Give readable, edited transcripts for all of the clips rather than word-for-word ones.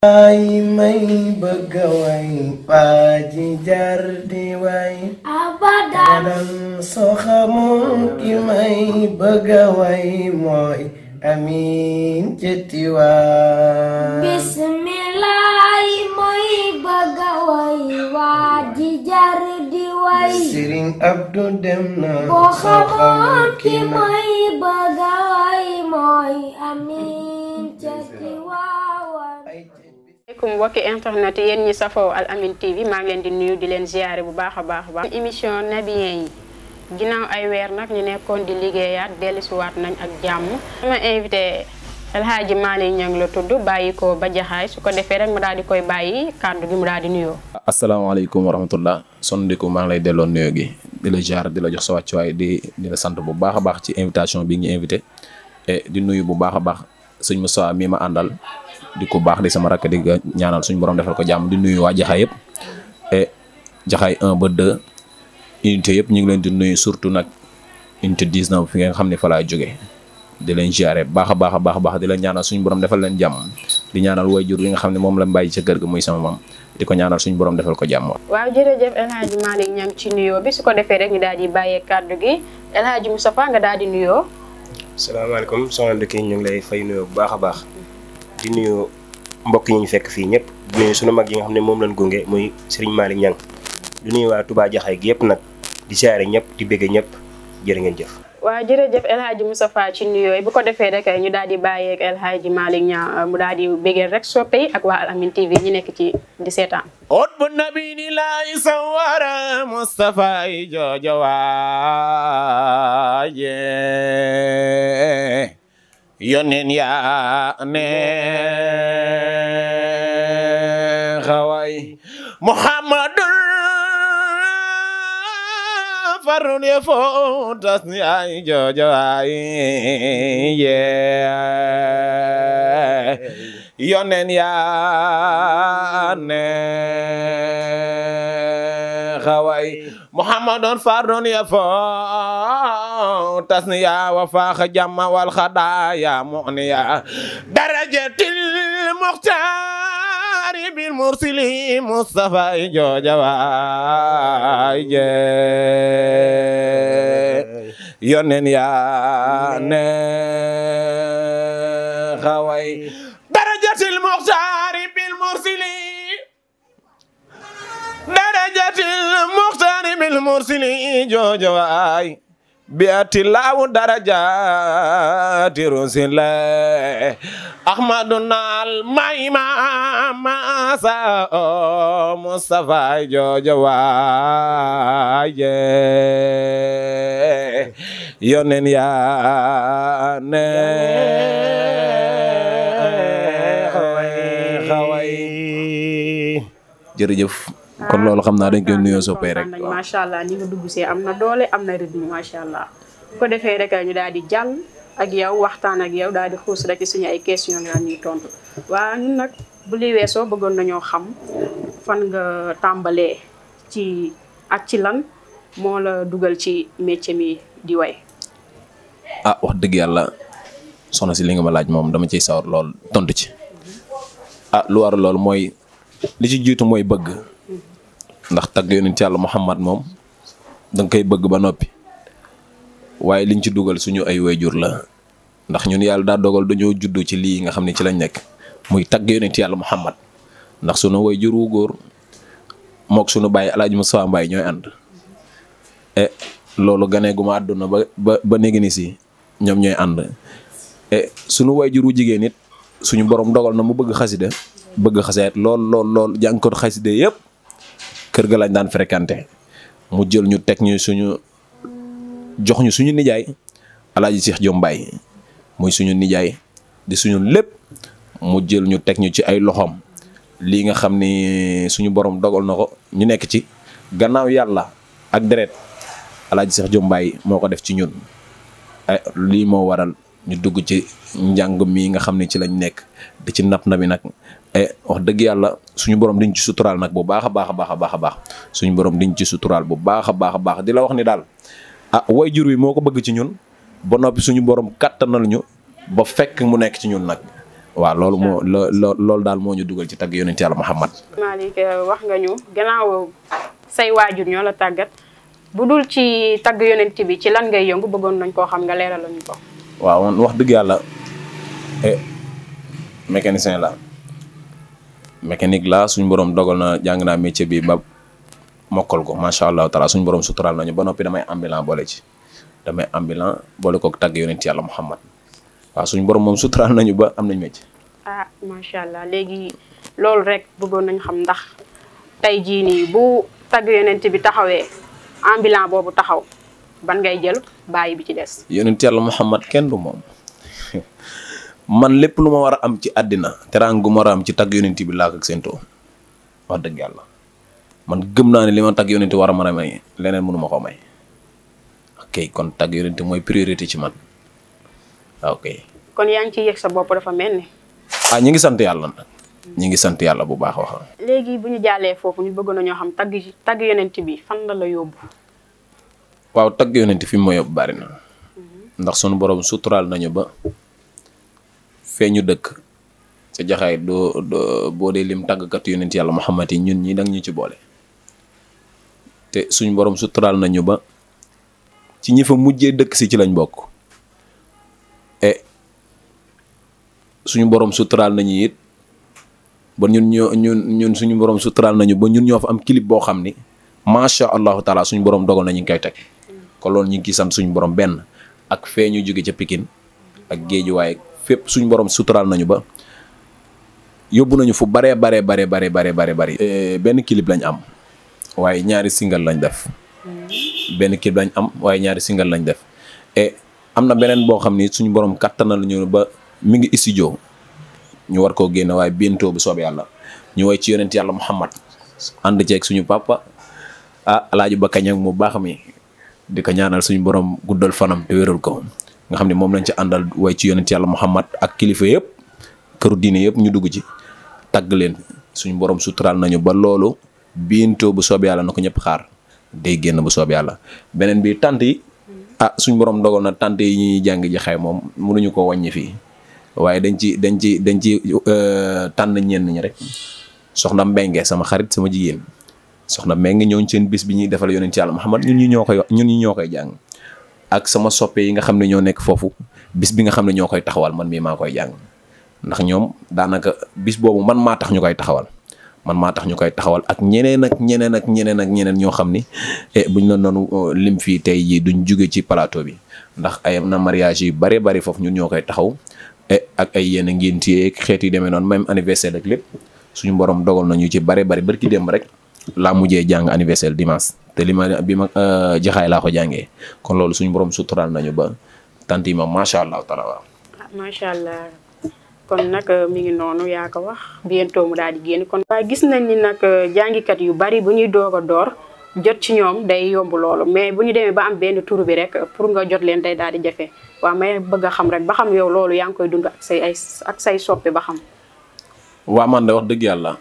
ay may bëgg way paaji jar di way abadan soo xamoon ki may bëgg way mooy Amin Jetiwaan bismillah mooy bëgg way waaji jar di way Sëriñ Abdu dem na boo xamoon ki may bëgg way mooy Amin Jetiwaan. Mbokki internet yéen ñi safoo Al Amine TV maa ngi leen di nuyu di leen ziyaare bu baax a baax émission Nabiyen yi ginnaaw ay weer nag ñu nekkoon di liggéeyaat dellusiwaat nañ ak jàmm sama invité El Hadji Malick Niang la tudd bàyyi ko ba jaxaay su ko defee rek mu daal di koy bàyyi kàddu gi mu daal di nuyoo. asalaamaaleykum wa rahmatullah sondiku maa ngi lay delloo nuyoo gi di la jaar di la jox sa wàccuwaay di la sant bu baax a baax ci invitation bi ñu invité et di nuyu bu baax a baax sëñ Moussa mi ma àndal di ko baax di sama rakk di ñaanal suñu borom defal ko jàmm di nuyu waa jaxaay yëpp et jaxaay 1 ba 2 unité yëpp ñu ngi leen di nuyu surtout nag unité 19 fi nga xam ne fa laa jógee di leen ziare baax a baax di leen ñaanal suñu borom defal leen jàmm di ñaanal waajur yi nga xam ne moom la bàyyi ca kër ga muy sama maam di ko ñaanal suñu borom defal ko jàmm. waaw jërëjëf El Hadji Malick Niang ci nuyoo bi su ko defee rek ñu daal di bàyyee kàddu gi El Hadji Moustapha nga daal di nuyoo. salaamaaleykum soxna Ndeki ñu ngi lay fay nuyoo bu baax a baax di nuyu mbokk yi ñu fekk fii ñëpp di nuyu sunu mag yi nga xam ne moom lañ gunge muy Serigne Malick Niang di nuyu waa Touba Jaxaay gi yëpp nag di siyaare ñëpp di bëgg ñëpp jërë ngeen jëf. waaw jërëjëf El Hadji Moustapha ci nuyoo bu ko defee rek ñu daal di bàyyeeg El Hadji Malick Niang mu daal di bëggeel rek soppe yi ak waa Al Amine TV ñi nekk ci di seetaan. ot bu nabi ni laay sawara Moustapha yi joojo waaje yonen yaa ne xaway Muhammadul farun ye fo tas ni ay joojo ay yonen yaa ne xaway Muhammadun fardun ya fo tasniya wa faaxa jamma wal xadaaya mu'niya darajatil muxtaari bil mursili Mustafa jooja waay yonen yaa ne xaway darajatil muxtaari bil mursili darajatil muxtaari bil mursili jooja waay biati laawu darajaati rusile ahmadunal mayma masa o Mustafa jooja waaye yonen yaa ne xaway jërëjëf kon loolu xam naa dañ koy nuyoo soppee rek. macha allah ni nga dugg see am na doole am na rythme macha allah bu ko defee rek ñu daal di jàll ak yow waxtaan ak yow daal di xuus rek ci suñu ay question nga ñuy tontu waa ñun nag bu li weesoo bëggoon nañoo xam fan nga tàmbalee ci ak ci lan moo la dugal ci métier mi di way. ah wax dëgg yàlla soxna si li nga ma laaj moom dama ciy sawar lool tontu ci ah lu war loolu mooy li ci jiitu mooy bëgg. ndax tagg yonent yàlla Muhammad moom danga koy bëgg ba noppi waaye liñ ci dugal suñu ay waajur la ndax ñun yàlla daa dogal dañoo juddu ci lii nga xam ne ci lañ nekk muy tagg yonent yàlla Muhammad ndax sunu waajur wu góor mook sunu bàyyi El Hadji Moustapha Mbaye ñooy ànd loolu ganee gu ma àdduna ba néegi ni si ñoom ñooy ànd sunu waajur wu jigéen it suñu borom dogal na mu bëgg xasida bëgg xaseet lool jànkoon xasida yëpp kër ga lañ daan fréquenté mu jël ñu teg ñu jox ñu suñu nijaay Alaaji Cheikh Jom Mbaye muy suñu nijaay di suñu lépp mu jël ñu teg ñu ci ay loxoom lii nga xam ni suñu borom dogal na ko ñu nekk ci gannaaw yàlla ak deret Alaaji Cheikh Jom Mbaye moo ko def ci ñun lii moo waral ñu dugg ci njàng mi nga xam ne ci lañ nekk di ci nap na bi nag wax dëgg yàlla suñu borom diñ ci suturaal nag bu baax a baax suñu borom diñ ci suturaal bu baax a baax di la wax ni daal waajur wi moo ko bëgg ci ñun ba noppi suñu borom kattanal ñu ba fekk mu nekk ci ñun nag waaw loolu moo loolu daal moo ñu dugal ci tagg yonent yàlla Muhammad. Malick wax nga ñu gannaaw say waajur ñoo la tàggat bu dul ci tagg yonent bi ci lan ngay yëngu bëggoon nañ koo xam nga leeral lañu ko. waaw man wax dëgg yàlla mécanicien la mécanique la suñu borom dogal na jàng naa métier bi ba mokkal ko macha allah taala suñu borom suturaal nañu ba noppi damay ambulant boole ci damay ambulant boole kook tagg yonent yàlla Muhammad waaw suñu borom moom suturaal nañu ba am nañ métier. macha allah léegi loolu rek bëggoon nañu xam ndax tey jii nii bu tagg yonent bi taxawee ambulant boobu taxaw ban ngay jël bàyyi bi ci des. yonent yàlla Muhammad kenn du moom man lépp lu ma war a am ci àddina teraanga gu ma war a am ci tagg yonent bi laa ko séentoo wax dëgg yàlla man gëm naa ne li ma tagg yonent war a mën a may leneen mënu ma koo may ok kon tagg yonent mooy priorité ci man ok. kon yaa ngi ciy yëg sa bopp dafa mel ni. ñi ngi sant yàlla nag ñi ngi sant yàlla bu baax wax. léegi bu ñu jàllee foofu ñu bëggoon nañoo xam tagg yonent bi fan la yóbbu. waaw tagg yonent fi mu ma yóbbu bari na ndax sunu borom suturaal nañu ba fee ñu dëkk ca jaxaay doo boo dee lim tàggkat yonent yàlla Muhammad yi ñun ñi dang ñu ci boole te suñu borom suturaal nañu ba ci ñi fa mujjee dëkk si ci lañ bokk suñu borom suturaal nañu it ba ñun suñu borom suturaal nañu ba ñun ñoo fa am clip boo xam ni macha allahu taala suñu borom dogal na ñu ngi koy teg kon loolu ñu ngi ciy sant suñu borom benn ak fee ñu jóge ca Pikine ak Géejuwaay fépp suñu borom suturaal nañu ba yóbbu nañu fu baree bari benn clip lañ am waaye ñaari single lañ def am na beneen boo xam ni suñu borom kattanal ñu ba mi ngi studio ñu war koo génne waaye bientôt bu soobee yàlla ñu woy ci yonent yàlla Muhammad ànd ceeg suñu papa Alaaji Bakañ ak mu baax mi di ko ñaanal suñu borom guddal fanam te wéral ko nga xam ne moom lañ ci àndal way ci yonent yàlla Muhammad ak kilifa yëpp këru diine yëpp ñu dugg ci tagg leen suñu borom suturaal nañu ba loolu bientôt bu soobee yàlla na ko ñëpp xaar day génn bu soobee yàlla. beneen bi tant yi suñu borom dogal na tant yi ñuy jàng ji xay moom mënuñu ko wàññi fii waaye dañ ci tànn ñenn ñi rek soxna Mbengue sama xarit sama jigéen soxna Mbengue ñooñu seen bis bi ñuy defal yonent yàlla Muhammad ñun ñi ñoo koy jàng ak sama soppe yi nga xam ne ñoo nekk foofu bis bi nga xam ne ñoo koy taxawal man mii maa koy jàng ndax ñoom daanaka bis boobu man maa tax ñu koy taxawal ak ñeneen ñoo xam ni buñ la noonu lim fii tey jii duñ jóge ci plateau bi ndax ay na mariage yu bari foofu ñun ñoo koy taxaw ak ay yenn ngénti xeet yu demee noonu même anniversaire ak lépp suñu borom dogal nañu ci bari barki démb rek laa mujjee jàng anniversaire dimanche te bi ma jaxaay laa ko jàngee kon loolu suñu borom suturaal nañu ba tant yi ma macha allah taala waaw. macha allah kon nag mi ngi noonu yaa ko wax bientôt mu daal di génn kon. waaye gis nañ ni nag jàngikat yu bari bu ñuy doog a door jot ci ñoom day yomb loolu mais bu ñu demee ba am benn tur bi rek pour nga jot leen day daal di jafe waaw may bëgg a xam rek ba xam yow loolu yaa ngi koy dund ak say soppe ba xam. waa man de wax dëgg yàlla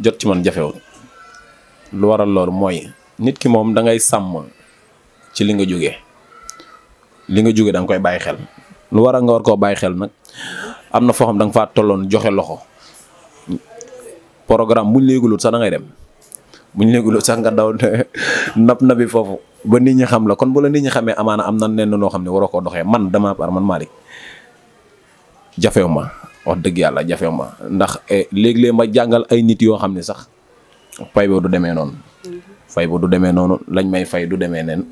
jot ci man jafewul lu waral loolu mooy nit ki moom da ngay sàmm ci li nga jógee da nga koy bàyyi xel lu waral nga war koo bàyyi xel nag am na foo xam da nga faa tolloon joxe loxo programme buñ léegulut sax da ngay dem buñ léegulut sax nga daw na bi foofu ba nit ñi xam la kon bu la nit ñi xamee amaana am na nenn noo xam ne waroo koo doxee man dama par man Malick jafew ma wax dëgg yàlla jafew ma ndax léeg-léeg ma jàngal ay nit yoo xam ne sax fay boo du demee noonu lañ may fay du demee neen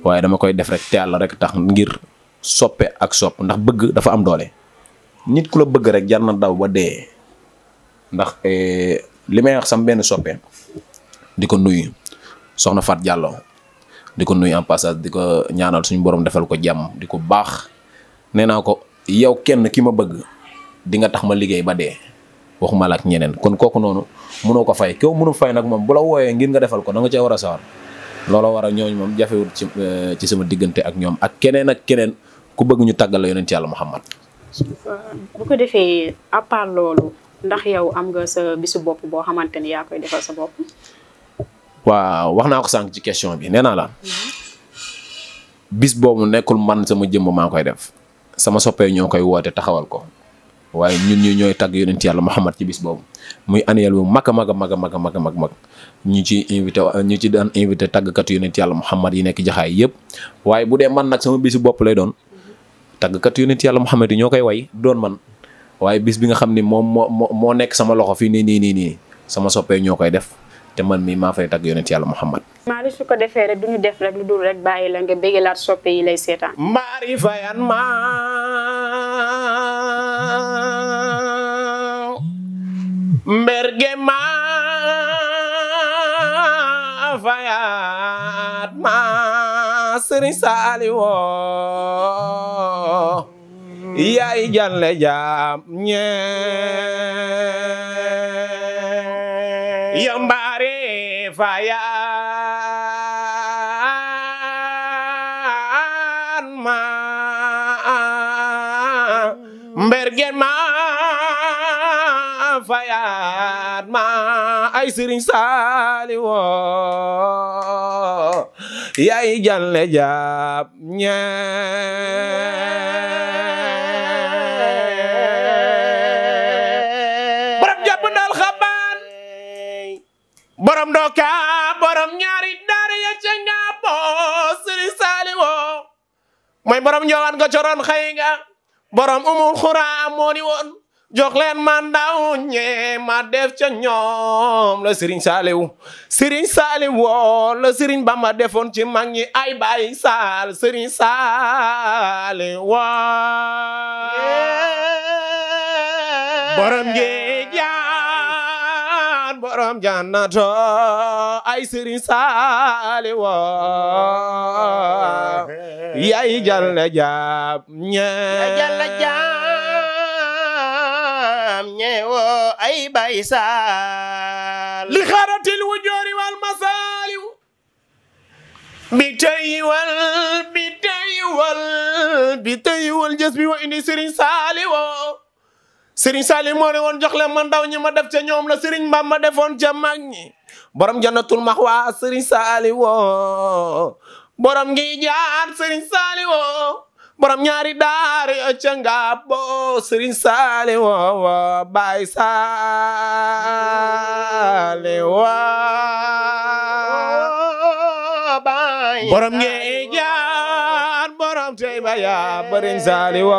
waaye dama koy def rek te yàlla rek tax ngir soppe ak sopp ndax bëgg dafa am doole nit ku la bëgg rek jar na daw ba dee ndax li may wax sam benn soppe di ko nuyu soxna Fat Diallo di ko nuyu en passage di ko ñaanal suñu borom defal ko jàmm di ko baax nee naa ko yow kenn ki ma bëgg di nga tax ma liggéey ba dee waxuma la ak ñeneen kon kooku noonu mënoo ko fay kew mënu fay nag moom bu la wooyee ngir nga defal ko da nga cee war a sawar looloo war a ñooñu moom jafewul ci sama diggante ak ñoom ak keneen ku bëgg ñu tàggal la yonent yàlla Muhammad. bu ko defee à part loolu ndax yow am nga sa bisu bopp boo xamante ni yaa koy defal sa bopp. waaw wax naa ko sànq ci question bi nee naa la bis boobu nekkul man sama jëmm maa koy def sama soppee ñoo koy woote taxawal ko waaye ñun ñu ñooy tagg yonent yàlla Muhammad ci bis boobu muy annuel bu mag a mag a mag a mag a mag a mag ñu ci invité ñu ci daan invité tàggkatu yonent yàlla Muhammad yi nekk jaxaay yëpp waaye bu dee man nag sama bisu bopp lay doon tàggkatu yonent yàlla Muhammad yi ñoo koy way doon man waaye bis bi nga xam ni moom moo nekk sama loxo fii nii sama soppee ñoo koy def te man mii maa fay tagg yonent yàlla Muhammad. Maari su ko defee rek duñu def rek lu dul rek bàyyi la nga bégalaat soppe yi lay seetaan. Maari fayan ma mberge ma fayat ma Sëriñ Saaliw yaay jalle jaam ñe yambaare fayat ma mberge ma fayat ma ay Sëriñ Saaliw yaay jalle jaam ñe borom jàpp ndal xabaan borom doka borom ñaari daara ya ca ngàppo Sëriñ Saaliw mooy borom njowaan nga coroon xëy nga borom umul xuraa moo ni woon jox leen ma ndaw ñe ma def ca ñoom la Sëriñ Saaliw woo la Sëriñ Bamba defoon ci mag ñi ay Baay Saal Sëriñ Saaliw woo borom géejaan borom jannato ay Sëriñ Saaliw woo yaay jalle jaam ñe ñewo ay Baay Saal li xaratil wujoori wal masaaliw bi tayiwal jës bi wa indi Sëriñ Saaliw Sëriñ Saaliw moo ne woon jox leen ma ndaw ñi ma def ca ñoom la Sëriñ Bamba defoon ca mag ñi borom jannatul maxwa Sëriñ Saaliw borom ngi jaar Sëriñ Saaliw borom ñaari daara ca ngàppo Sëriñ Saaliw Baay Saaliw borom ngeejaan borom tey baya Sëriñ Saaliw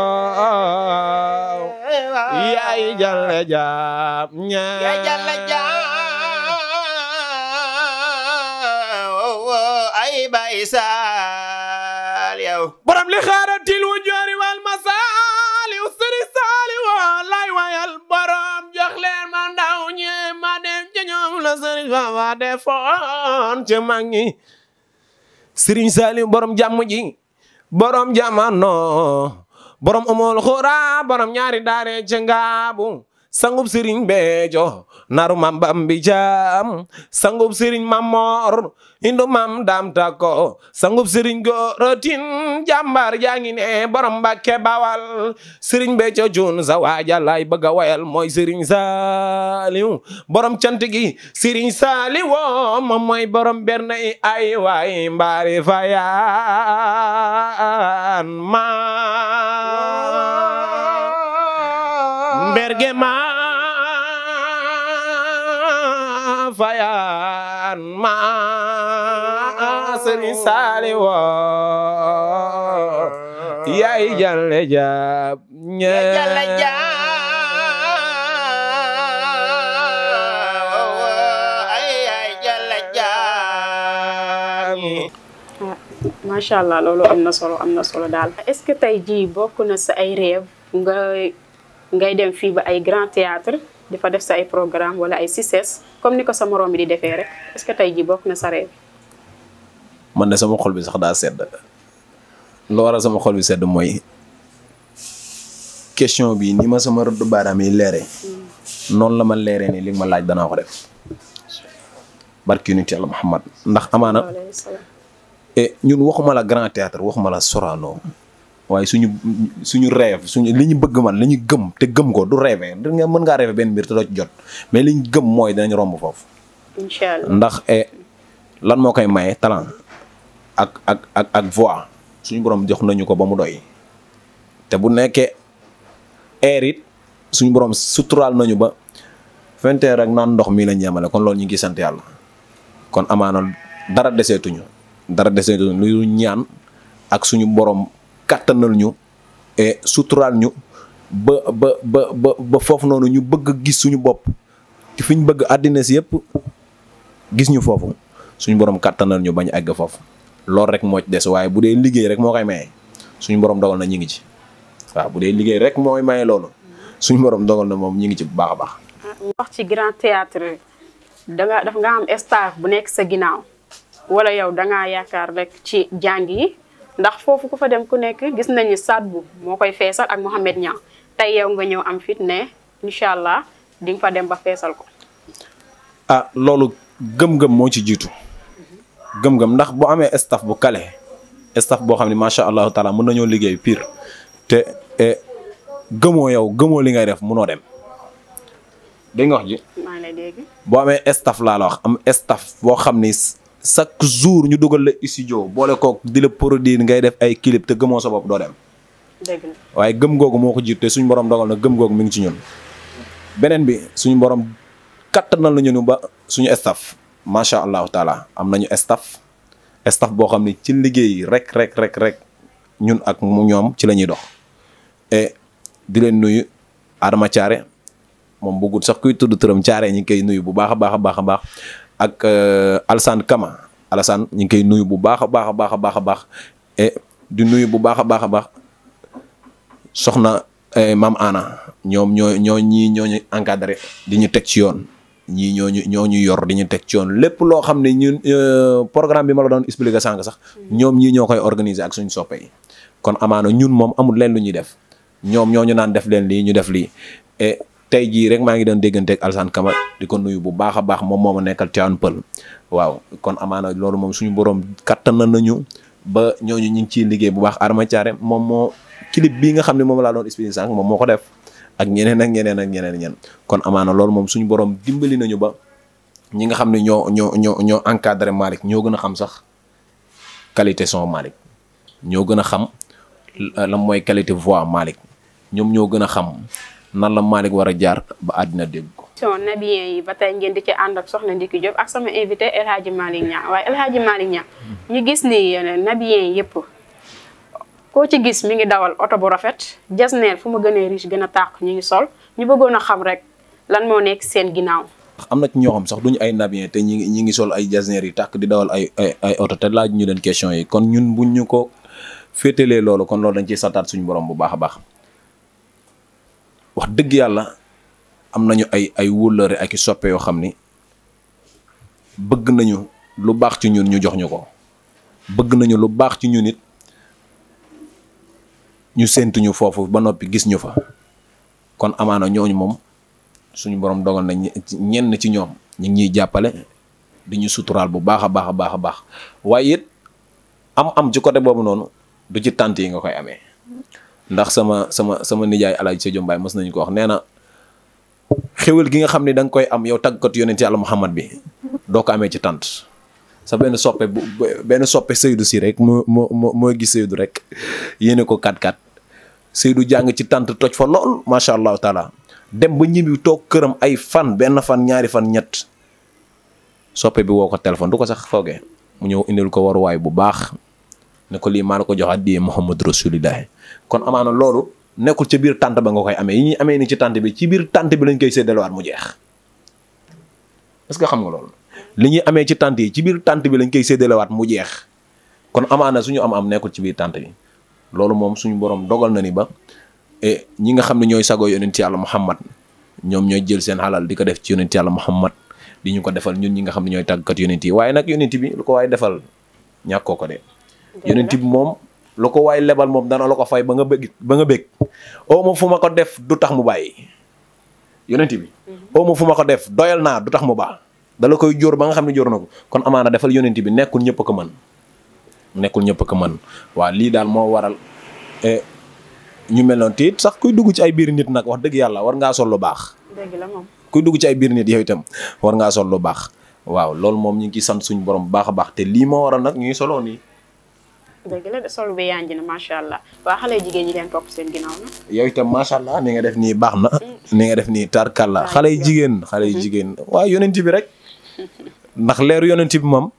yaay jalle jaam yaay jalle jaam ay Baay Saaliw borom li xaaratil wujoori wal masaaliw Sëriñ Saaliw lay wayal borom jox leen ma ndaw ñi ma dem ca ñoom la Sëriñ Bamba defoon ca mag ñi Sëriñ Saaliw borom jàmm ji borom jamano borom umul xura borom ñaari daare ca ngaabu sangub Sëriñ Béthio naru mam bambi jam sangub Sëriñ Mamor indu mam dam tako sangub Sëriñ Gorotin jàmbar jaa ngi ne borom Mbàkke Bawal Sëriñ Béthio jun sa waaja lay bëgg a wayal mooy Sëriñ Saaliw borom cant gi Sëriñ Saaliw moom mooy borom berne i ay waay mbaari fayaan ma mberge ma fayaan ma Sëriñ Saaliw yaay jalle jaam ñe jalle jaam ay jalle jaam macha allah loolu am na solo daal. est-ce que tey jii bokk na sa ay rêve ngay dem fii ba ay grand théâtre di fa def sa ay programme wala ay succès comme ni ko sa morom bi di defee rek est-ce que tey jii bokk na sa rêve. man de sama xol bi sax daa sedd lu waral sama xol bi sedd mooy question bi ni ma sama rëdd baaraam yi leere noonu la ma leeree ni li ma laaj danaa ko def barki nit Yàlla Muhammad ndax amaana ñun waxuma la grand théâtre waxuma la Sorano waaye suñu rêve li ñu bëgg man li ñu gëm te gëm ko du rêve nga mën ngaa rêve benn mbir te doo ci jot mais li ñu gëm mooy dinañ romb foofu inchallah ndax lan moo koy maye talent ak voix suñu borom jox nañu ko ba mu doy te bu nekkee air it suñu borom suturaal nañu ba 21 rek naan ndox mii lañ yemale kon loolu ñu ngi sant yàlla kon amaana dara deseetuñu lu ñaan ak suñu borom kàttanal ñu et suturaal ñu ba foofu noonu ñu bëgg gis suñu bopp te fi ñu bëgg àddina si yëpp gis ñu foofu suñu borom kàttanal ñu bañ egg foofu loolu rek moo ci des waaye bu dee liggéey rek moo koy maye suñu borom dogal na ñu ngi ci waaw bu dee liggéey rek mooy maye loolu suñu borom dogal na moom ñu ngi ci bu baax a baax. wax ci grand théâtre daf nga am staff bu nekk sa ginnaaw wala yow dangaa yaakaar rek ci jàng yi ndax foofu ku fa dem ku nekk gis nañu Sadbou moo koy feesal ak Mouhamed Niang tey yow nga ñëw am fit ne incha allah di nga fa dem ba feesal ko. loolu gëm-gëm moo ci jiitu gëm-gëm ndax bu amee staff bu kale staff boo xam ne macha allahu taala mën nañoo liggéey pire te gëmoo li ngay def mënoo dem dégg nga wax ji. maa ngi lay dégg. boo amee staff laa la wax am staff boo xam ni chaque jour ñu dugal la studio boole kook di la produire ngay def ay clip te gëmoo sa bopp doo dem. dëgg la waaye gëm googu moo ko jiitu te suñu borom dogal na gëm googu mi ngi ci ñun. beneen bi suñu borom kattanal nañu ñu ba suñu staff macha allahu taala am nañu staff boo xam ni ci liggéey rek ñun ak ñoom ci la ñuy dox. et di leen nuyu Adama Thiaré moom bëggul sax kuy tudd turam Thiaré ñu ngi koy nuyu bu baax a baax ak Alassane Kama Alassane ñu ngi koy nuyu bu baax a baax et di nuyu bu baax a baax soxna Mame Ana ñoom ñoo ñu encadré di ñu teg ci yoon ñii ñoo ñu yor di ñu teg ci yoon lépp loo xam ne ñun programme bi ma la doon expliquer sànq sax ñoom ñii ñoo koy organiser ak suñu soppe yi kon amaana ñun moom amul leen lu ñuy def ñoom ñoo ñu naan def leen lii ñu def lii et tey jii rek maa ngi doon déggante ak Alassane Kama di ko nuyu bu baax a baax moom moo ma nekkal Tivaouane Peulh waaw kon amaana loolu moom suñu borom kattan nañu ba ñooñu ñu ngi ciy liggéey bu baax Adama Thiaré moom moo clip bii nga xam ne moom laa doon expliquer sànq moom moo ko def ak ñeneen kon amaana loolu moom suñu borom dimbali nañu ba ñi nga xam ne ñoo encadré Malick ñoo gën a xam sax qualité son Malick ñoo gën a xam lan mooy qualité voix Malick ñoom ñoo gën a xam nan la Malick war a jaar ba àddina dégg ko. son nabien yi ba tey ngeen di ci ànd ak soxna Ndiki Diop ak sama invité El Hadji Malick Niang waaye El Hadji Malick Niang ñu gis ni nabien yëpp koo ci gis mi ngi dawal oto bu rafet jasneer fu ma gënee riche gën a tàq ñu ngi sol ñu bëggoon a xam rek lan moo nekk seen ginnaaw. am na ci ñoo xam sax duñu ay nabien te ñi ngi sol ay jasneer yi tàq di dawal ay oto te laaj ñu leen question yi kon ñun buñ ñu ko féetalee loolu kon loolu dañ ciy santaat suñu borom bu baax a baax. wax dëgg yàlla am nañu ay wóllëre ak i soppe yoo xam ni bëgg nañu lu baax ci ñun ñu jox ñu ko bëgg nañu lu baax ci ñun it ñu séentuñu foofu ba noppi gis ñu fa kon amaana ñooñu moom suñu borom dogal na ñenn ci ñoom ñu ngi ñuy jàppale di ñu suturaal bu baax a baax waaye it am ci côté boobu noonu du ci tànt yi nga koy amee. ndax sama nijaay Alaaji Sédio Mbaye mës nañu ko wax nee na xéwal gi nga xam ne da nga koy am yow tàggat yonent Yàlla Muhammad bi doo ko amee ci tant sa benn soppe Seydou si rek moo gis Seydou rek yéene ko 4-4 Seydou jàng ci tant toj fa lool macha allahu taala dem ba ñibbi toog këram ay fan benn fan ñaari fan ñett soppe bi woo ko téléphone du ko sax foogee mu ñëw indil ko waruwaay bu baax ne ko lii maa la ko jox addiyee Muhammad Rasulillah kon amaana loolu nekkul ca biir tànt ba nga koy amee yi ñuy amee ni ci tànt bi ci biir tànt bi lañ koy séddalewaat mu jeex est-ce que xam nga loolu li ñuy amee ci tànt yi ci biir tànt bi lañ koy séddalewaat mu jeex kon amaana suñu am nekkul ci biir tànt bi loolu moom suñu borom dogal na ni ba ñi nga xam ne ñooy sagoo yonent Yàlla Muhammad ñoom ñooy jël seen xalal di ko def ci yonent Yàlla Muhammad di ñu ko defal ñun ñi nga xam ne ñooy tàggkat yonent yi waaye nag yonent bi lu ko waaye defal ñàkkoo ko de yonent bi moom lu ko waay lebal moom dana la ko fay ba nga bëgg oo ma fu ma ko def du tax mu bàyyi yonent bi oo ma fu ma ko def doyal naa du tax mu baax dala koy jóor ba nga xam ne jóor na ko kon amaana defal yonent bi nekkul ñëpp ko mën waaw lii daal moo waral ñu mel noonu tiit sax kuy dugg ci ay biir nit nag wax dëgg yàlla war ngaa sol lu baax dëgg la moom kuy dugg ci ay biir nit yow itam war ngaa sol lu baax waaw loolu moom ñu ngi ciy sant suñu borom bu baax a baax te lii moo waral nag ñuy soloo nii dëgg la de sol bi yanj na macha allah waa xale jigéen ñi leen topp seen ginnaaw na. yow itam macha allah ni nga def nii baax na. ni nga def nii tarkalla xale yu jigéen waaw yonent bi rek. ndax leeru yonent bi moom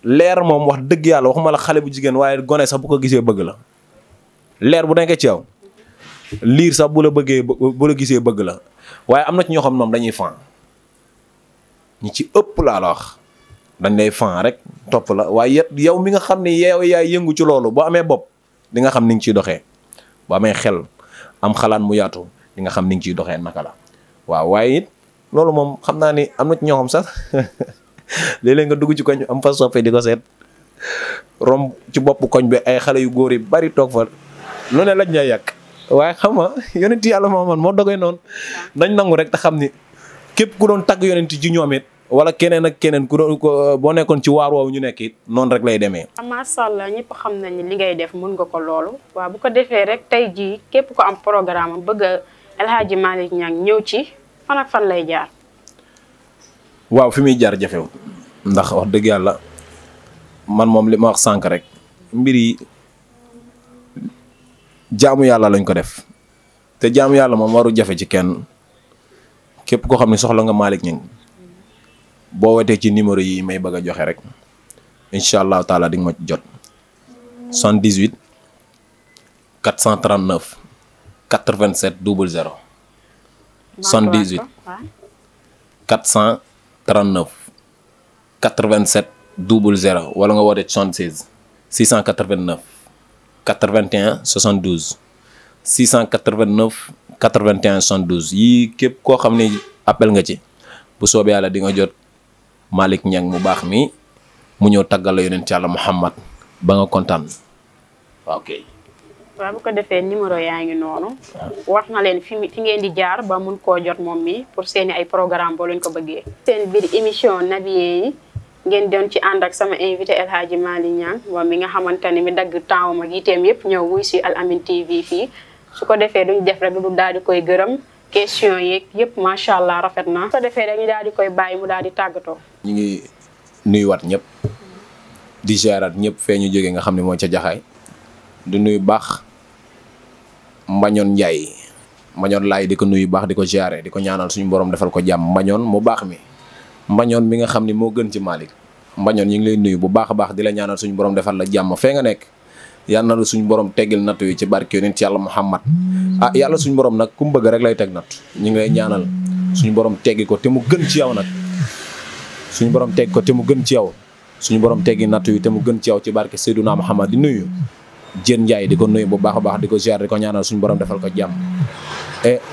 leer moom wax dëgg yàlla waxuma la xale bu jigéen waaye gone sax bu ko gisee bëgg la leer bu nekkee ci yow liir sax bu la gisee bëgg la waaye am na ci ñoo xam moom dañuy fan ñi ci ëpp laa la wax dañ lay fan rek topp la waaye yow mi nga xam ne yow yaay yëngu ci loolu boo amee bopp di nga xam ni nga ciy doxee boo amee xel am xalaat mu yaatu di nga xam ni nga ciy doxee naka la waaw waaye it loolu moom xam naa ni am na ci ñoo xam sax léeg-léeg nga dugg ci koñ am fa soppe di ko seet romb ci bopp koñ bi ay xale yu góor yi bari toog fa lu ne lañ ñay yàq waaye xam nga yonent yàlla moo dogee noonu nañ nangu rek te xam ni képp ku doon tagg yonent ji ñoom it wala keneen ak keneen ku doon boo nekkoon ci waar woowu ñu nekk it noonu rek lay demee. macha allah ñëpp xam nañ ni li ngay def mun nga ko loolu waaw bu ko defee rek tey jii képp ko am programme bëgg a El Hadji Malick Niang ñëw ci fan ak fan lay jaar. waaw fi muy jaar jafew ndax wax dëgg yàlla man moom li ma wax sànq rek mbir yi jaamu yàlla lañ ko def te jaamu yàlla moom waru jafe ci kenn képp koo xam ne soxla nga Malick Niang boo wetee ci numéro yi may bëgg a joxe rek incha allahu taala di nga ma jot 78 439 87 00 78 439 87 00 wala nga woote 76 689 81 72 689 81 72 yii képp koo xam ne appel nga ci bu soobee yàlla di nga jot Malick Niang mu baax mi mu ñëw taggal la yonent yàlla Muhammad ba nga kontaan waaw kay. waaw bu ko defee numéro yaa ngi noonu wax na leen fi ngeen di jaar ba mun koo jot moom mi pour seeni ay programme boo leen ko bëggee. seen biir émission Nabiye yi ngeen doon ci ànd ak sama invité El Hadji Malick Niang moom mi nga xamante ni mi dagg temps ak yiteem yëpp ñëw wuy si Al Amine TV fii su ko defee duñ def rek du daal di koy gërëm question yeeg yëpp macha allah rafet na. su ko defee dañu daal di koy bàyyi mu daal di tàggatoo. ñu ngi nuyuwaat ñëpp di ziaraat ñëpp fee ñu jógee nga xam ne mooy ca jaxaay di nuyu baax Mbañoon Njaay Mbañoon laay di ko nuyu baax di ko ziare di ko ñaanal suñu borom defal ko jàmm Mbañoon mu baax mi Mbañoon mi nga xam ne moo gën ci Malick Mbañoon ñu ngi lay nuyu bu baax a baax di la ñaanal suñu borom defal la jàmm fee nga nekk yal na la suñu borom teggil nattu yi ci barke yonent yàlla Muhammad yàlla suñu borom nag ku mu bëgg rek lay teg natt ñu ngi lay ñaanal suñu borom teggi ko te mu gën ci yow nag suñu borom tegg ko te mu gën ci yow suñu borom teggi nattu yi te mu gën ci yow ci barke Seyduna Muhammad di nuyu Jeen Njaay di ko nuyu bu baax a baax di ko ziar di ko ñaanal suñu borom defal ko jàmm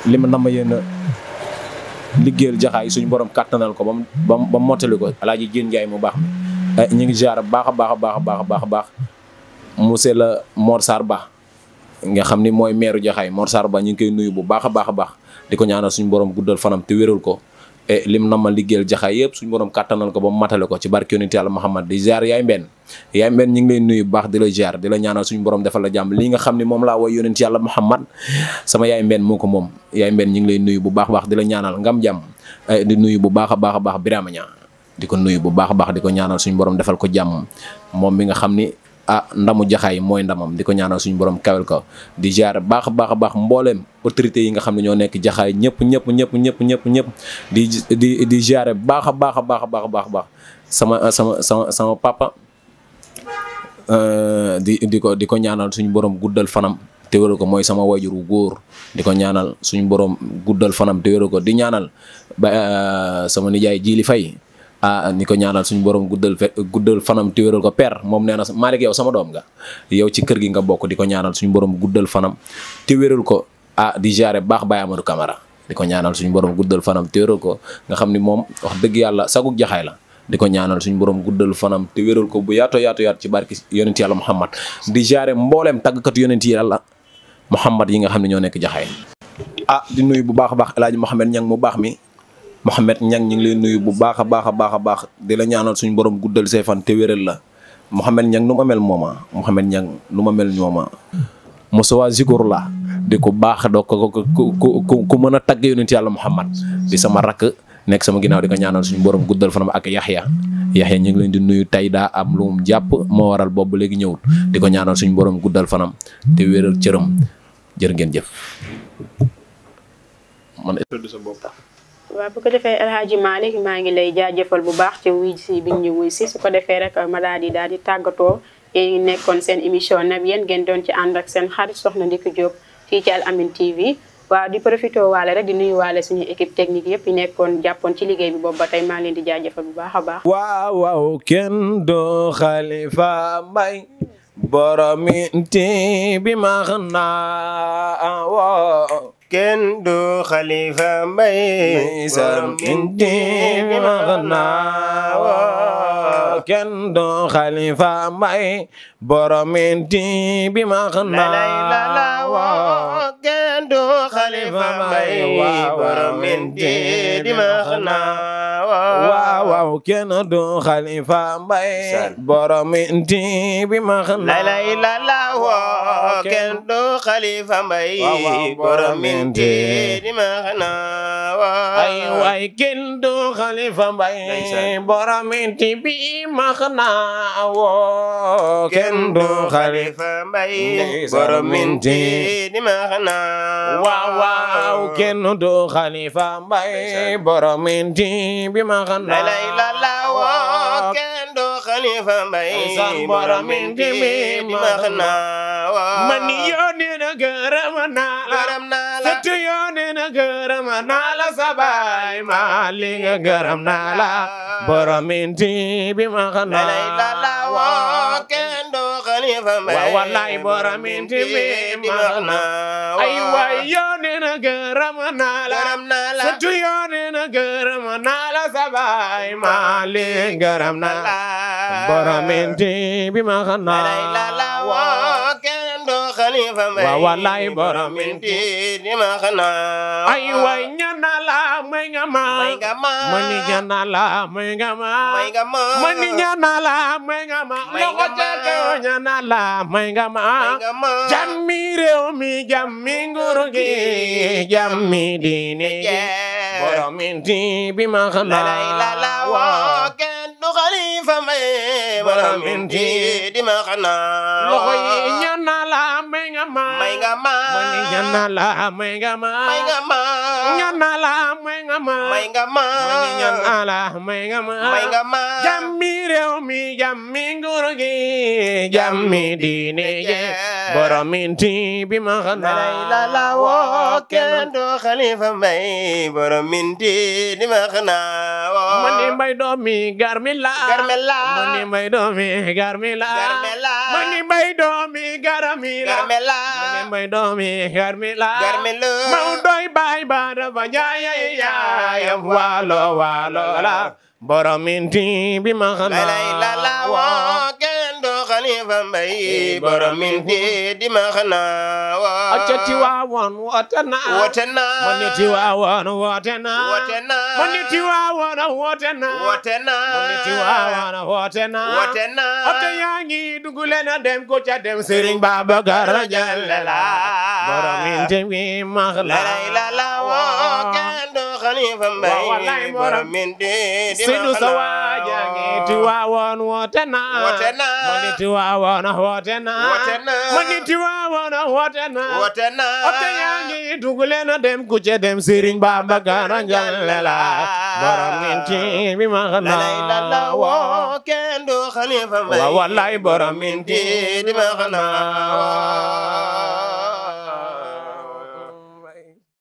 li ma nama yéen a liggéeyal jaxaay suñu borom kàttanal ko ba mottali ko Alaaji Jeen Njaay mu baax mi ñu ngi ziar baax a baax a baax a baax a baax a baax monsieur la Mor Sarr Ba nga xam ni mooy meeru jaxaay Mor Sarr Ba ñu ngi koy nuyu bu baax a baax a baax di ko ñaanal suñu borom guddal fanam te wéral ko lim na ma liggéeyal jaxaay yëpp suñu borom kàttanal ko ba mu matale ko ci barke yonent yàlla Muhammad di ziar yaay mbenn ñu ngi lay nuyu bu baax di la ziar di la ñaanal suñu borom defal la jàmm lii nga xam ne moom laa woy yonent yàlla Muhammad sama yaay mbenn moo ko moom yaay mbenn ñu ngi lay nuyu bu baax a baax di la ñaanal ngam jàmm di nuyu bu baax a baax a baax Birama Ñaa di ko nuyu bu baax a baax di ko ñaanal suñu borom defal ko jàmm moom mi nga xam ni ndamu jaxaay mooy ndamam di ko ñaanal suñu borom kawel ko di ziar baax a baax a baax mbooleem autorité yi nga xam ne ñoo nekk jaxaay ñëpp di ziar baax a baax a baax a baax a baax baax sama papa di ko ñaanal suñu borom guddal fanam te wéral ko mooy sama wajur wu góor di ko ñaanal suñu borom guddal fanam te wéral ko di ñaanal ba sama nijaay Jili Fay ni ko ñaanal suñu borom guddal fanam te wéral ko père moom nee na Malick yow sama doom nga yow ci kër gi nga bokk di ko ñaanal suñu borom guddal fanam te wéral ko di jaare baax Baye Amadou Camara di ko ñaanal suñu borom guddal fanam te wéral ko nga xam ni moom wax dëgg yàlla saguk jaxaay la di ko ñaanal suñu borom guddal fanam te wéral ko bu yaatu ci barki yonent yàlla Muhammad di jaare mbooleem tàggkat yonent yàlla Muhammad yi nga xam ne ñoo nekk jaxaay di nuyu bu baax a baax El Hadji Mouhamed Niang mu baax mi Mouhamed Niang ñu ngi lay nuyu bu baax a baax a baax a baax di la ñaanal suñu borom guddal say fan te wéral la Mouhamed Niang nu ma mel mooma Mouhamed Niang nu ma mel ñooma Moussa Zigour la di ko baax doo ku mën a tagg yonent yàlla Muhammad di sama rakk nekk sama ginnaaw di ko ñaanal suñu borom guddal fanam ak Yaxya ñu ngi leen di nuyu tey daa am lu mu jàpp moo waral boobu léegi ñëwul di ko ñaanal suñu borom guddal fanam te wéeral cëram jërë ngeen jëf. man sa bopp. waaw bu ko defee El Hadji Malick maa ngi lay jaajëfal bu baax ci wuy si bi ñu wuy si su ko defee rek ma daal di tàggatoo yéen nekkoon seen émission Nab Yeen ngeen doon ci ànd ak seen xarit Soxna Ndiki Diop fii ci Al Amine TV. waaw di profité waale rek di nuyu waale suñu équipe technique yëpp yi nekkoon jàppoon ci liggéey bi boobu ba tey maa leen di jaajëfal bu baax a baax. waaw kenn do Khalifa Mbaye borominti bi ma xanaa woo kenn du Khalifa Mbaye borominti bi ma xanaa woo kenn do Khalifa Mbaye borominti bi ma xanaa woo kenn du Khalifa Mbaye borominti bi ma xanaa waaw kenn du Khalifa Mbaye borominti bi ma xanaa la ilaha illallah kenn du Khalifa Mbaye borominti bi ma xanaa ay waay kenn du Khalifa Mbaye borominti bi ma xanaa woo kenn du Khalifa Mbaye borominti bi ma xanaa waaw kenn du Khalifa Mbaye borominti bi ma xanaa la ilaha illallah kenn du Khalifa Mbaye borominti bi ma xanaa man yónnee na gërëm naa la sëtu yónnee na gërëm naa la sabaay Malick gërëm naa la borominti bi ma xanaa la ilaha illallah kenn du Khalifa Mbaye wallaay borominti bi ma xanaa ay waay yónnee na gërëm naa la sëtu yónnee na gërëm naa la sabaay Malick gërëm naa la borominti bi ma xanaa la ilaha illallah kenn du Khalifa Mbaye wallaay borominti bi ma xanaa ay waay ñana la may nga ma mani ñana la may nga ma mani ñana la may nga ma loxo jage ñana la may nga ma jàmmi réew mi jàmmi nguur gi jàmmi diine ji borominti bi ma xanaa la ilaha illallah kenn du Khalifa Mbaye borominti bi ma xanaa loxo yi ñana la may nga ma mani ñana la may nga ma ñana la may nga ma mani ñana la may nga ma jàmmi réew mi jàmmi nguur gi jàmmi diine ji borominti bi ma xanaa la ilaha illallah kenn du Khalifa Mbaye borominti bi ma xanaa mani mbay doomi garmila mani mbay doomi garmila mani mbay doomi garmila mani mbay doomi garmila maw doy bay ba dafa jaay yaayam waalo la borominti bi ma xanaa la ilaha illallah kenn du Khalifa Mbaye borominti bi ma xanaa acati waawon wotena mani ti waawon wotena mani ti waawon wotena mani ti waawon wotena oto yaa ngi dugule na dem ko ca dem Serigne Babacar Jalala borominti bi ma xanaa la ilaha illallah kenn du Khalifa Mbaye borominti Sinu sawaja ngi Tiwaawan wotena mani Tiwaawan wotena mani Tiwaawan wotena oto yaa ngi dugule na dem ku ca dem Serigne Babacar Jalala borominti bi ma xanaa la ilaha illallah kenn du Khalifa Mbaye wallaay borominti bi ma xanaa